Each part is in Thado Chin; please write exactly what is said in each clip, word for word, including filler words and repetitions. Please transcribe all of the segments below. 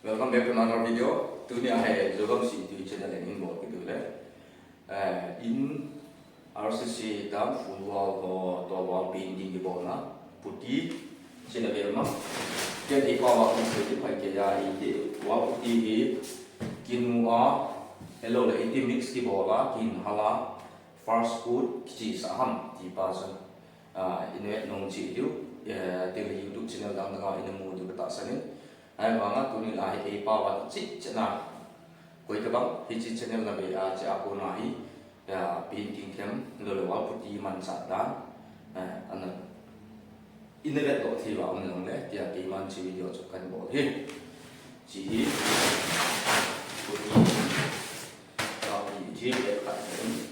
Welcome back to another video. Tuni a hi Zogam City channel in involve kitu le. Eh, in R C C tam full wall ho, to wall painting kibol na. Putty, china ve ma. Ken hi pa wa kun se ti pai ke ya i ti. Wall putty hi kinu a, hello le iti mix kibol a, kin hala, first coat kichi sa ham ti pa sa. Ah, in ve nong chi diu. Eh, ti le YouTube channel dang dang a in mu diu ka ta sa ni. Ai vanga tuni la hi ei pa wa chi chana. Koi tabang, hichi channel na ve a, chi a kona hi, ya, painting them, lo le wall putty manchah dan, eh, ana, in a vet doh thei va um jong le, tia keiman chi video chu kan bol hi. Chi hi, putty, ka pi chi le khat hi.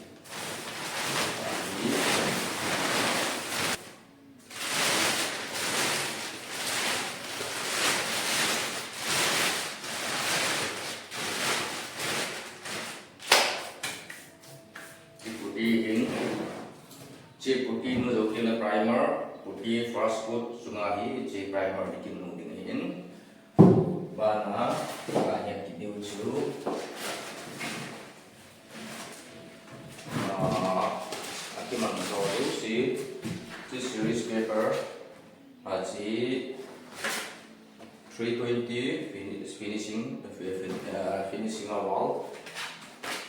Chi putty hin, chi putty nu jo kila primer, putty first coat sunga hi, chi primer ni kin nu ding hin. Bana, ka hian ki diu chu. Ah, a kimang zo diu si, chi series paper, a chi three twenty fini-, finishing, fi-, fin-, ah, finishing a wall.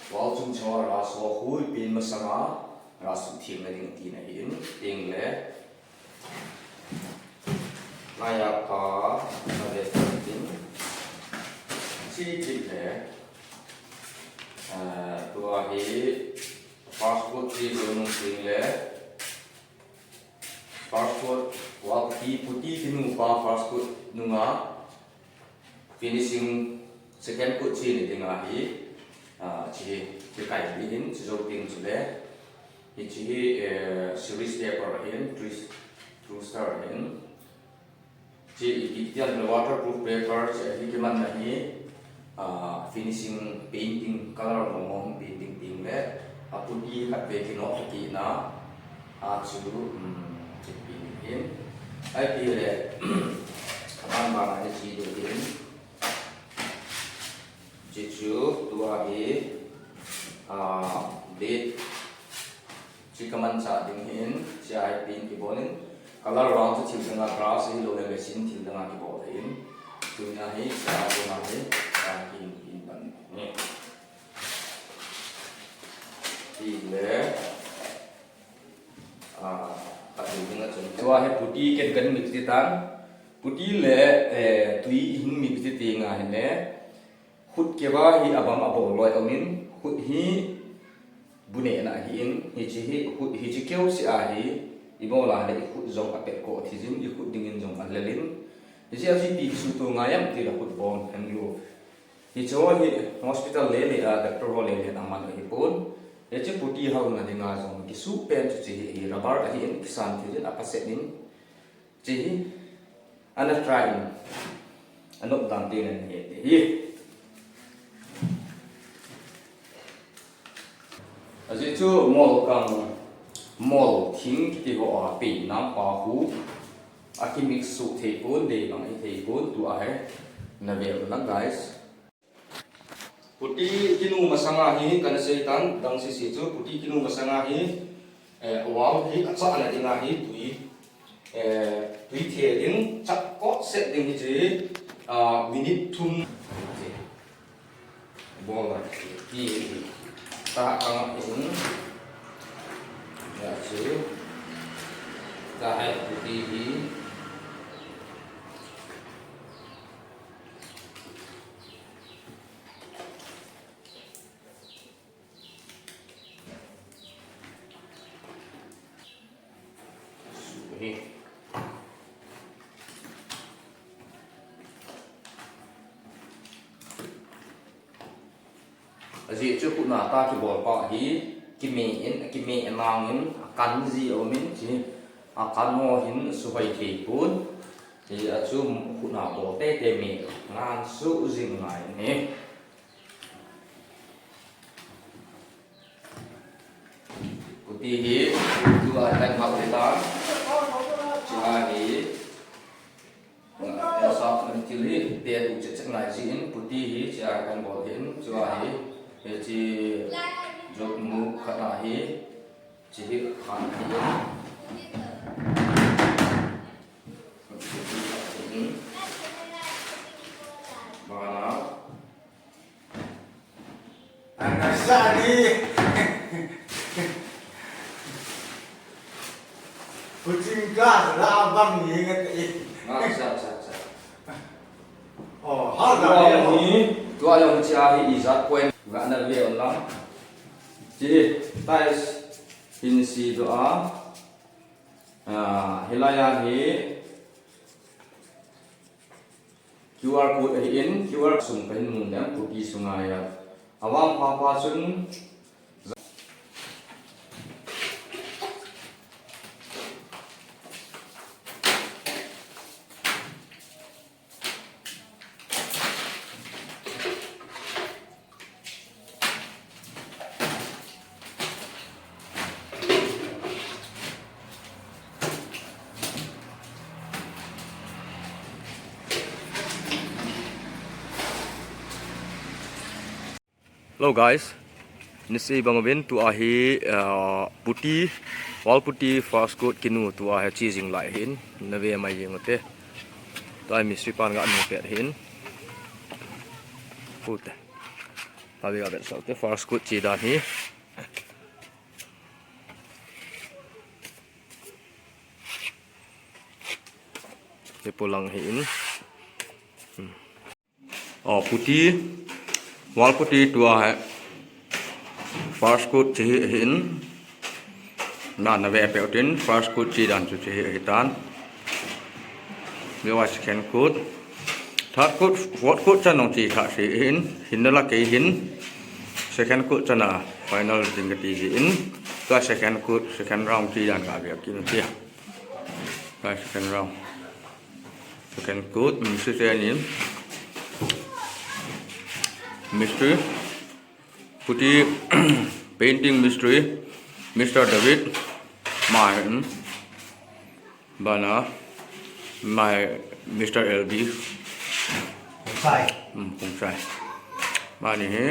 Wall chung chunga ra so hui pin masanga, ra su thim na ding tina hin, ting le. Naya ka, na ve tin. Chi kit le. Ah, tua hi first coat chi lo nung ting le. First coat, wall putty, putty kinu pa first coat nunga. Finishing second coat chi ni dinga hi, ah, chi, chi kai ni hin, chi zo ting chu le. Hi chi hi, eh, series paper hin, tris-, true star hin. Chi i ki tian le waterproof paper, chi hi ki man na hi, ah, finishing painting, color mo mo painting ting le, a putty khat ve ki no ki na, a chu, um, chi painting hin. Ai pi le, a ban ban a hi chi do hin. Chi chu tua hi, ah, date chi ka manchah ding hin, chi a hi paint kibol in, color vang chu thil dang a brush hi lo le machine thil dang a kibol thei in, tuna hi, chi a tuna hi, a kin kin pan ni. Ti le, ah, ka ti ding a chun. Tua hi putty ken kan mix ti tan. Putty le, eh, tui hin mix ti ti nga hin le. Khut keu a hi a bam a bol loi um in, khut hi bu neh na hi in, hichi hi, khut hichi keu si a hi, i bol a le i khut jong a pet ko thi jin, i khut ding in jong a lel in. Hichi a chi pi su tu ngai am ti la khut bom hand glove. Hichi ho hi hospital le le a, doctor ho le le na man hi pon. Hichi putty hal na ding a jong ki su pen chu chi hi, hi rubber a hi in, ki san thi jin a pa set in. Chi hi, ana try in, a nok dan te nen he te hi. A ji chu mol kang, mol thing kiti ho a pi nam pa hu, a ki mix su thei pon, dei bang i thei pon, tu a he, na ve na guys. Putty kinu masanga hi, kan sei tan, dang sisi chu, putty kinu masanga hi, eh, wall hi, a chah na dinga hi, tui, eh, tui the ding, chah kot set ding hi chi, ah, minute thum. Bol na, ti, ti, ta, ka, in, ya, chi, ta, hai, putty hi, Ajeh chu khutna ta kibol pa hi, kime in, kime nang in, a kan ji a um in, chi, a kan ho hin suhoi thei pon, chi a chu khutna bol tete me ngan su jing ngai ni. Putty hi, tu a kan hau le ta. Chi a hi. Sa kan til hi, te tu che che ngai ji In puti hi chia kan bol hin, chua hi, hichi jok mu khat a hi, chi hi khan hi. Bana. Anasani. Kuching ka la bang ni ngat eh. Acha, acha, acha. Oh, hal la. Tua jong hi, tua jong chia hi ijat point ga na ve lang. Chi tiles hin si do a. Ah, hilai a hi Q R code ahi in, Q R sung kahin mun dem, puti sunga ya. Awang pha pha chun Hello guys, nisi bang uvin tua hi, ah, puti, wall puti first coat kinu tua hi chi jing lai hin, na ve mai jing ute. Tua hi mistri pan ga nu pet hin. Pute. Tua ve ga pet sa ute first coat chi dan hi. Te polang hi in. Hmm. Oh, puti, wall puti tua hi first coat chi hi, hi in. Na, na ve pet utin first coat chi dan chu chi hi, hi tan. Ve wa second coat. Third coat, fourth coat chan nong chi kha si hin, hin na la kei hin. Second coat chan a final ding kati ji in. Tua second coat, second round chi dan ka ve kin tia. Tua second round. Second coat, mistri te ni. Mistri. Puti painting mistri, Mister David. Mai, hmm. Bana, mai Mister L B. Sai. Hmm, Khongsai. Mani hi.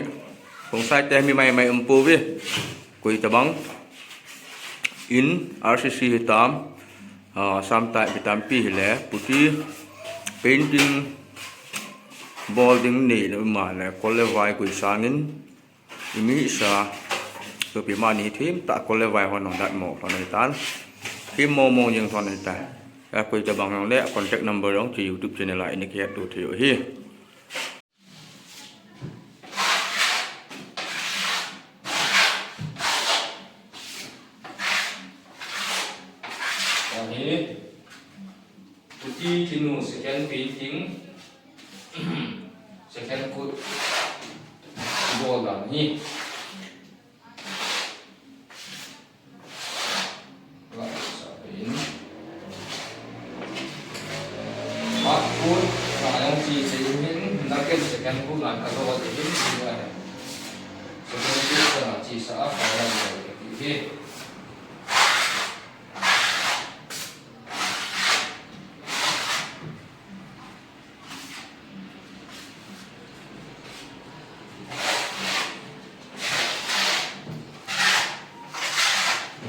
Khongsai te mi mai mai um pouve. Koi tabang. In R C C hitam. Ah, Assam tai hitam pi hile. Puti painting bol ding nei le ma le. Kol le vai koi sangin. Imi sa, sopi mani thim ta kol le vai hon hong dat mo hon ahi tan. Thim mo mo jing hon ahi tan. Ya koi tabang jong le contact number jong chi YouTube channel a ini kihet tu thei u hi. Ahi. Puti kinu second painting. Second coat bol dan hi. First coat, na jong chi chi hin, na ken second coat na ka do de hin, hi ba. Second coat na chi sa a, ka ya de hi.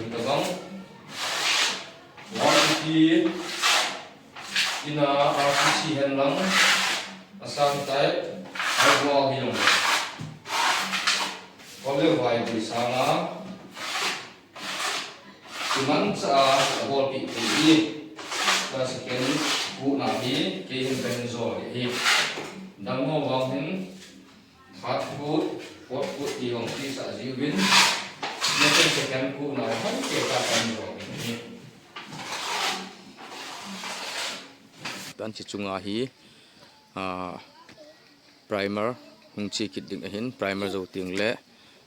Tabang. One fifty. Ina R C C hen lang. Asang tai. Ai buang hi jong. Kol le vai di sanga. Iman cha a bolpi thei hi. Ka second coat na hi kei hin kahin jol hi. Dang ho vang hin third coat, fourth coat ti hong ti sa jiuvin. Nakan second coat na hong kei ka kahin jol hi. Tan chi chunga hi, ah, primer hung chi kit ding ahin, primer jou teng le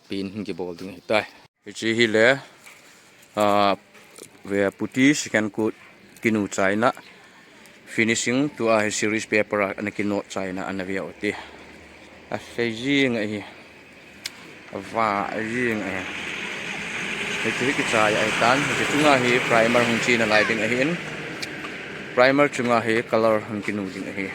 paint hung kibol ding ahitai. Hichi hi le, ah, ve puti second coat kinu chaina finishing tua hi series paper a ana kinot chaina ana ve u ti. Asei jing ahi. Ava jing ahi. Hichi hi kichai ahi tan. Hichi chunga hi primer hung chi nalai ding ahin. Primer chunga hi color hung kinu ding ahi.